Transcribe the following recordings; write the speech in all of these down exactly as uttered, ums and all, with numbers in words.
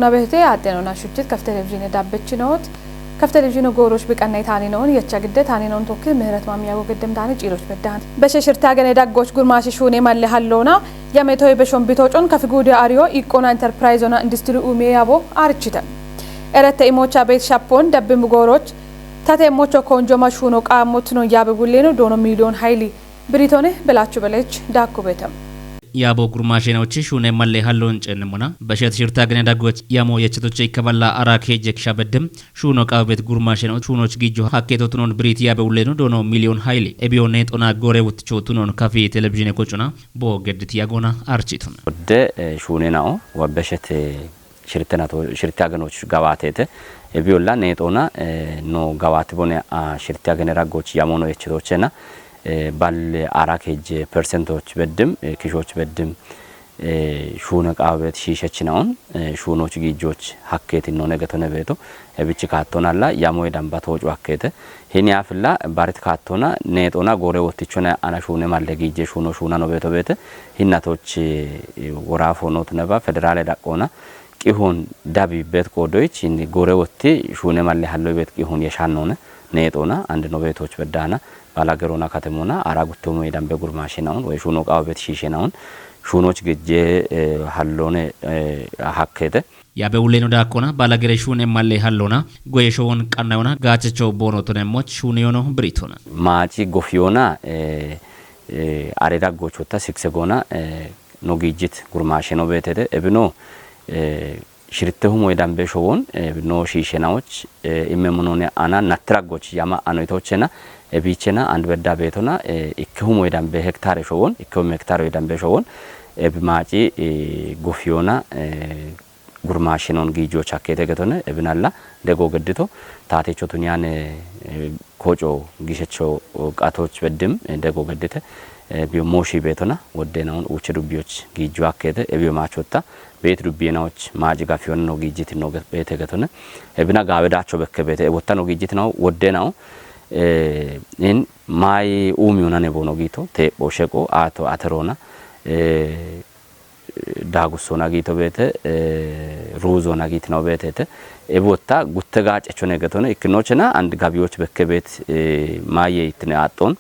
Nabehte aateno na shuchit kaf televizhiine dabbech noot. Kaf televizhiine gooroch biqannay taani noon, yecha gidde taani noon tokki ምህረት ማሚያጎ gidde taani ciiroch beddahan. Beshe shirta gene daggoch gurmaashi shuune malle halloona, yametoy beshon bitocon kaf guude ariyo iqqoona enterprise ona industry umiye yabo arichite. Erette imocha beet shappon dabbim gooroch, tate mocho konjoma shuuno qaammo tunon yabe bulleeno doono miiliyoon hayli. Biritone belachu belech daakku beetam. Yaabo gurmaashenochi shuune malle halloon cennimona, beshet shirta gene daggoch yamo yechetoche ikkaballa ara keje kisha beddim, shuuno qaabet gurmaasheno shuunoch gijjo hakketo tunon birit yabe ulleno doono miiliyoon hayli. Ebiyo neexona gore wutticho tunon kafi televizhiine qocuna bo geddit yagoona arichitun. Wodde, eh, shuune nao, wa beshet, eh, shirte nato, shirte agenoch gawaatete. Ebiyolla neexona, eh, no gawaati bone, ah, shirte agene raggoch yamono yechetochena, eh, balle ara keje percentoch beddim, eh, kishoch beddim, eh, shuune qaabet shiishechinaon, eh, shuunoch gijjoch hakketin none getone beeto. Ebich kaattonalla yamoy damba toocu hakkete. Hini afilla barit kaattona neexona gore wottichona ana shuune malle gijje shuuno shuuna no beeto beete. Hinnatoch, eh, worafo noot neba federale daqqoona qihun dabi bet qoodoyich hin gore wotti shuune malle hallo bet qihun yeshan none neexona and no beetoch beddana bala gerona katemona ara guttomo dambe gurmaashinaun, way shuuno qaabet shiishenaun, shuunoch gijje, eh, halloone, eh, hakkete. Yabe ulleno daakkona, bala gere shuune malle halloona, goye showon qannayona, gaachecho boono tonemmoch shuune yono biritona. Maaci gofiyona, eh, eh, are daggochota sikse goona, eh, no gijjit gurmaasheno beetete. Ebino, eh, shirte humoy dambe showon, eh, no shiishenaoch, eh, imme munone ana nattiraggoch yama anoytochena, ebichena and bedda beetona, eh, ikke humoy dambe hektare showon, ikke humoy hektare dambe showon, ebi maaci, eh, gofiyona, eh, gurmaashinon giijoch hakkete getone, ebinalla dego geddito, taatecho tuniyane, eh, koco gishecho qatoch beddim, eh, dego geddite, eh, biyo mooshi beetona, woddenaun uuche dubbiyoch giijo hakkete, ebiyo maachotta, beet dubbiyenaoch maaci gafiyon no giijiti no ge-, beete getone, ebina gaawe daacho bekke beete, e wotta no giijiti no woddenao, eh, in maayi uumiyona ne boono giito, teepho sheqo, aato aterona, eh, daagussona giito beete, eh, ruuzona giitino beetete. Ebi wotta gutte gaacecho ne getone, ikkinochena and gabiyoch bekke beet, eh, maaye ittine aaxxon,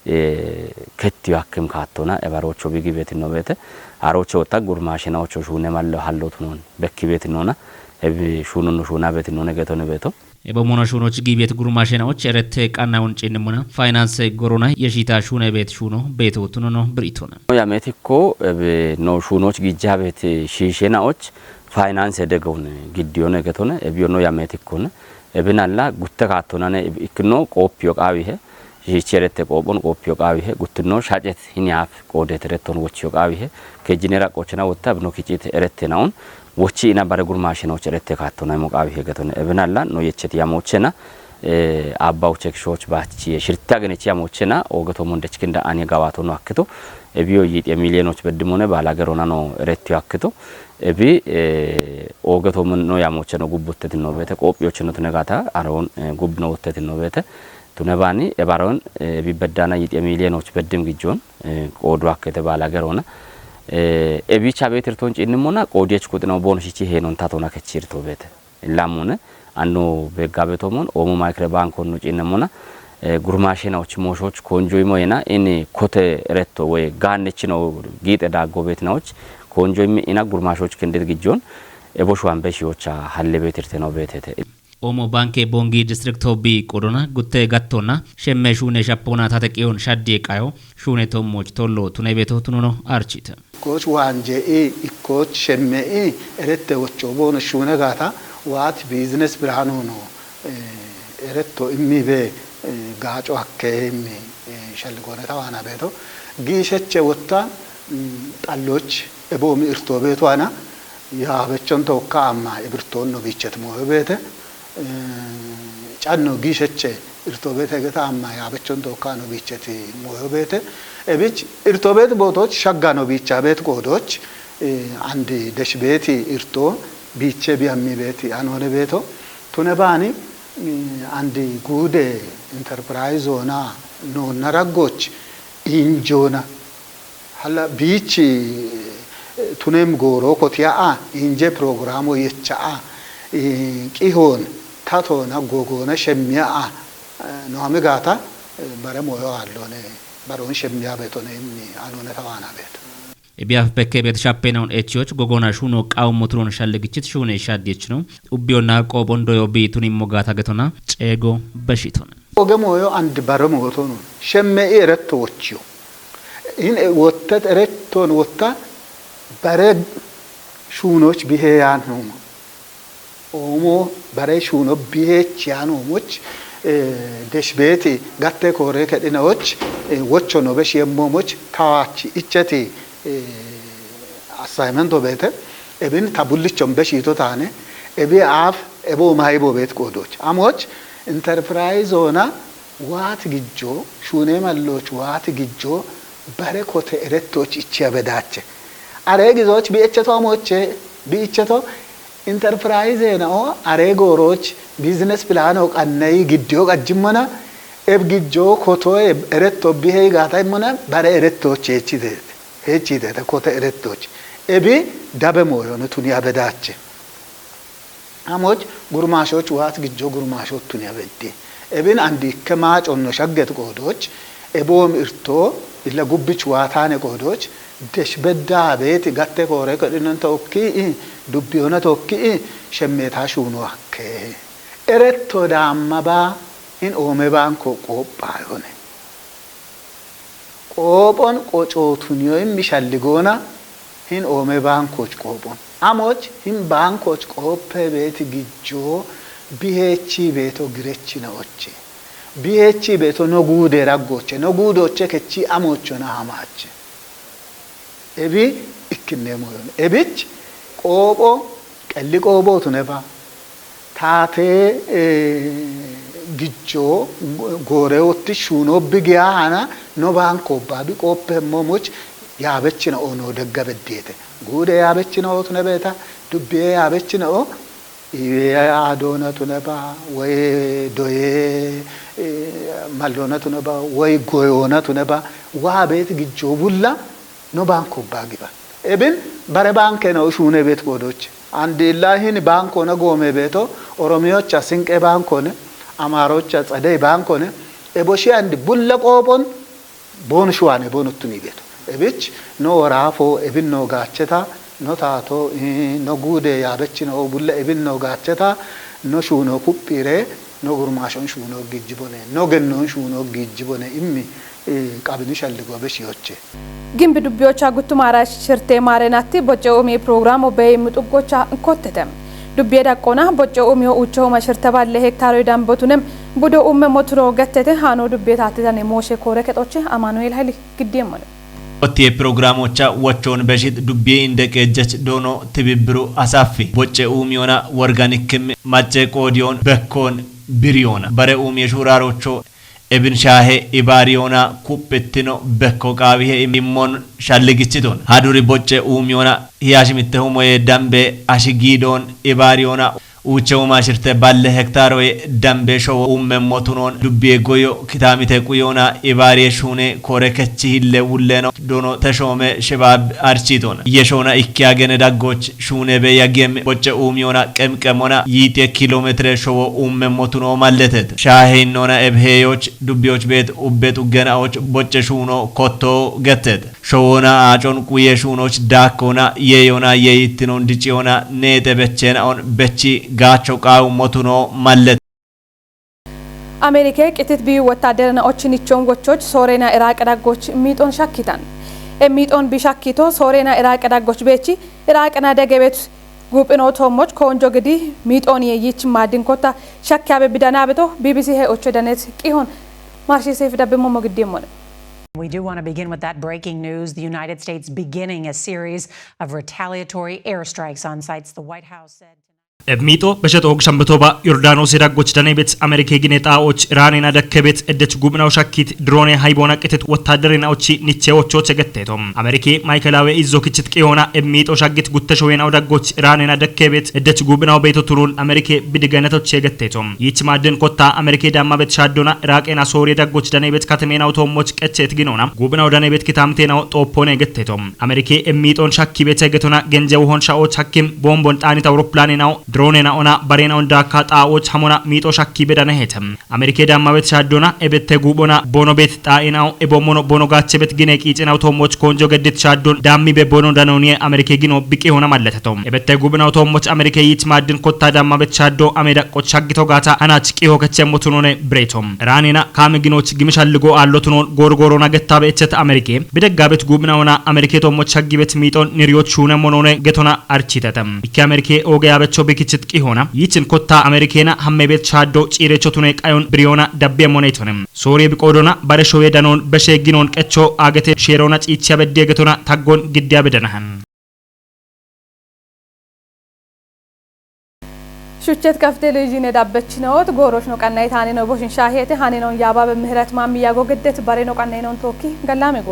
eh, kettiyo hakkim kaattona, ebarocho bigi beetino beete. Aroche wotta gurmaashinaocho shuune mallo hallo tunon bekki beetinona, ebi shuununno shuuna beetinone getone beeto. Ebo mono shuunoch giibet gurmaashenaoch erette qannayon cinnimona, faayinaanse gorona yeshita shuune beet shuuno beeto tunono biritona. Yametikko, ebe no shuunoch giijabet shiishenaoch faayinaanse degon giddiyone getone, ebiyo no yametikkone, ebinalla gutte kaattonane eb-, ikkino qooppiyo qaawihe, shiichi erette qoophon qooppiyo qaawihe, guttino shacet hini haaf qoodet eretton wochiyo qaawihe, kejjine raqqochena wotta bino kicit erette naon, wochi ina bare gurmaashenoch erette kaattona imo qaawihe getone. Ebinalla no yechet yamochena, eh, abba uche kishoch baachi shirte agenechi yamochena, oogeto mondech kinda ani gawato no akkito, ebiyo yiit ye miiliyenoch beddimone baala gerona no erettiyo akkito, ebi, eh, oogeto mon no yamocheno gubbuttetino beete, qoophiyocheno tune gaata, aroon, eh, gubbino wottetino beete, tune baani, ebaroon, eh, ebi beddana yiit ye miiliyenoch beddim gijjon, eh, qoodu akkete baala gerona. Eh, ebicha beetirton ciinnimona, qoodiyech kuxino boon shichi heenon tatona kechirto beete. Lamune, anno beggabetomon, Oomo Maykire Bankon no ciinnimona, eh, gurmaashenaoch mooshoch konjoy moyena, ini kote eretto woy gaannechino giite daaggo beetinaoch, konjoy mi ina gurmaashoch kindet gijjon, ebo shuwan beshiyocha halle beetirteno beetete. Oomo Banke Bongi District Tobbi qodona gutte gattonna, shemme shuune shappona tateqiyon shaddi qayo, shuune tommoch tollo tune beeto tunono archite. Ikkooch waanje'i, ikkooch shemme'i, erette wochoo boono shuune gaata, waati biizines birhaanu no, eh, eretto immibe, eh, gaaco hakkee immi, eh, shalligooneta waana beeto. Giisheche wotta, mm, xallooch eboomi irtoo beeto waana, yaabechon tookka amma ibirtoon no biichet mooyo beete. Eh, canno giisheche irtoo beete hegeta amma yaabechon tookka no biichet mooyo beete. Ebich irtoo beet bootoch shagga no biicha beet qoodoch, eh, andi desh beeti irtoo biiche biyammi beeti anoone beeto. Tune baani, eh, andi guude enterprise ona noonna raggoch injoona. Hala biichi, Tunem gooroo kotiya'a, inje pirogiraamo yecha'a, qihoon tatoona gogoona shemmiya'a, nohami gaata bare moyo aalloone baroon shemmiya beetone inni anoone tawaana beeto. Ebiyaaf bekke beet shappeenaun echiyoch gogoona shuuno qawummo turoon shalligichit shuune shaddiechino ubbiyonna qoophon doyo biitunimmo gaata getona ceego beshitona. Oge mooyo and bare mootono shemme i eretto wochiyo. In wottet eretton wotta bare shuunoch bihe yaan hooma. Oomo bare shuuno biheech yaan oomoch, eh, deshbeeti gatte koore kedhinaoch, eh, wocho no beshi yemmoomoch tawaach icheti, eh, assignment obeete, ebin ta bullichon beshito taane, ebi aaf ebo mahibo beet qoodoch. Amoch enterprise oona waati gijjo, shuune malloch waati gijjo bare kote erettoch ichiya bedaache. Are gizoch bi echeto amoche, bi echeto enterprise na o are gooroch business plan o qannay giddiyo qajjimmana, eb gijjo koto eb eretto bi hey gaata immana bare erettoch hechide, hechide ta kote erettoch. Ebi dabe moyo no tuni abedaache. Amoch gurmaashoch waat gijjo gurmaashottun yabeddi. Ebin andi ikke maaconno shagget qoodoch, eboom irto illa gubbich waataane qoodoch, desh beddaa beeti gatte koore kodhinon tokki i, dubbiyona tokki i, shemmeetaa shuuno hakke. Eretto daamma baa in oome baanko qoophayone. Qoophon qocootun yo immi shalligoona hin oome baankoch qoophon. Amoch hin baankoch qooppe beeti gijjo biheechi beeto girechina oche. Biheechi beeto no guude raggoche. No guudoche kechi amochona hamache. Ebi ikkinneemo yone. Ebich qoopho qelli qoophootune ba. Taate, eh, gijjo go-, goorewotti shuuno bigiya hana no baanko ba bi qooppe momoch yaabechina o no degga beddeete. Guude yaabechina o tune beeta, dubbiye yaabechina o, iwe adoona tune ba, woy doye, eh, malloona tune ba, woy goyoona tune ba, waa beeti gijjo bulla no baanko ba giba. Ebin bare baanke no shuune beet qoodoch. Andi illa hin baanko na goome beeto, Oromiyocha Sinqe baankone, Amaarocha Tsadey baankone, ebo shi andi bulla qoophon boonu shuwaane boonu tuni beeto. Ebich no woraafo, ebin no gaacheta, no taato, eh, no guude yaabechina o bulla ebin no gaacheta, no shuuno kuphiire, no gurmaashon shuuno gijjibone, no gennon shuuno gijjibone immi, eh, qabini shalligo beshiyoche. Gimbi dubbiyocha guttumaara shirte maarenatti bocce uumi pirogiraamo bey muxuggocha kottete. Dubbiye daqqoona bocce uumiyo uuchehoma shirte balle hektaroy dambotunem budo umme moturo gettete haano dubbiye taattitane mooshe koore kexoche Amaanu'eel Hayli giddiemmone. Ottiye pirogiraamocha wochoon beshit dubbiye inde qeejjech doono tibibbiru asaffi. Bocce uumiyona worganikkim macce qoodiyoon bekkoon biriyona. Bare uumiye shuuraarocho ebin shaahe ibaariyoona kuphittino bekko qaawihe immon shalligichiton. Haduri bocce uumiyona hiyaashimitte humoye dambe ashi giidoon ibaariyoona uuche uuma shirte balle hektaaroye dambe showo umme motunoon dubbiye goyo kitaamite quyoona ibaariye shuune koore kechi hille wulleeno doono teshoome shibaab architon. Yeshoona ikkiya gene daggoch shuune be yagem bocce uumiyona qemqemona yiixe kilometre showo umme motuno malletet. Shaahe innona ebheeyoch dubbiyoch beet ubbe xuggenaoch bocce shuuno kotto gettet. Showoona aacon quye shuunoch daakkoona yeeyona yeeyittinon diciyoona neexe becheenaon bechi gaacho qaawu motuno mallet. Ameerike qitit biyu wottaaderana ochinichon wochoch Sooreena Iraaq daggoch miixon shakkitan. E miixon bi shakkito Sooreena Iraaq daggoch beechi Iraaqna degebet guuphino toommoch koonjo gidi miixon yeeyich maaddinkotta shakkiyabe bidanaabeto B B C he ocho danet qihon maashiisif dabbe mommo giddiemmone. We do want to begin with that breaking news. The United States beginning a series of retaliatory airstrikes on sites the White House said. እብ ሚጦ በሸጦ ሆግ ሸንብቶባ ዮርዳኖስ የዳጎች ደኔ ቤት አሜሪኬ ግኔ ጣዎች ራኔና ደከ ቤት እደች ጉብናው ሻኪት ድሮኔ ሃይቦና ቅትት ወታደሬና ኦቺ ንቼ ዎቾች የገቴቶም። አሜሪኬ ማይከላዊ ኢዞ ክችት ቅዮና እብ ሚጦ ሻጊት ጉተሾ ዌናው ዳጎች ራኔና ደከ ቤት እደች ጉብናው ቤቶ ቱኑን አሜሪኬ ብድገነቶች የገቴቶም። ይች ማድን ኮታ አሜሪኬ ዳማ ቤት ሻዶና ራቄና ሶሪ ዳጎች ደኔ ቤት ከተሜናው ቶሞች ቀቼት ግኖና ጉብናው ደኔ ቤት ክታምቴናው ጦፖነ የገቴቶም። አሜሪኬ እብ ሚጦን ሻኪ ቤት የገቶና ገንጀው ሆን ሻዎች ሐኪም ቦምቦን ጣኒት አውሮፕላኔ ናው ድሮኔና ኦና በሬናውን ዳካ ጣዎች ሐሞና ሚጦ ሻኪ ቤዳነ ሄተም። አሜሪኬ ዳማ ቤት ሻዶና እቤት ተጉቦና ቦኖ ቤት ጣኢናው እቦሞኖ ቦኖ ጋቸ ቤት ግኔ ቂጭናው ቶሞች ኮንጆ ገድት ሻዶን ዳሚ ቤ ቦኖ ዳኖኒ አሜሪኬ ግኖ ብቂ ሆነ ማለተቶም። እቤት ተጉብናው ቶሞች አሜሪኬ ይች ማድን ኮታ ዳማ ቤት ሻዶ አሜዳ ቆች ሻግቶ ጋታ አናች ቂሆ ከቸ ሞቱኖነ ብሬቶም። ራኔና ካም ግኖች ግምሽ አልጎ አሎትኖን ጎርጎሮና ገታ ቤቸት አሜሪኬ ብደጋ ቤት ጉብናውና አሜሪኬ ቶሞች ሻጊ ቤት ሚጦን ንሪዮች ሹነ ሞኖነ ገቶና አርቺተተም። ኢኪ አሜሪኬ ኦገ ያበቸው ብክችት ቂሆና ይችን ኮታ አሜሪኬና ሐሜ ቤት ሻዶ ጪሬቾ ቱኔ ቃዮን ብሪዮና ደቤ ሞኔቶንም። ሶሪ ብቆዶና ባረሾዌ ዳኖን በሼ ግኖን ቀቾ አገቴ ሼሮና ጪቻ በዴ ገቶና ታጎን ግዲያ በደናህን። ሹቸት ከፍ ቴሌቪዥን የዳበች ነዎት። ጎሮች ነው ቀናይ ታኔ ነው ቦሽን ሻሄት ሃኔ ነውን ያባ በምህረት ማሚ ያጎ ግደት በሬ ነው ቀናይ ነውን ቶኪ ገላሜ ጎ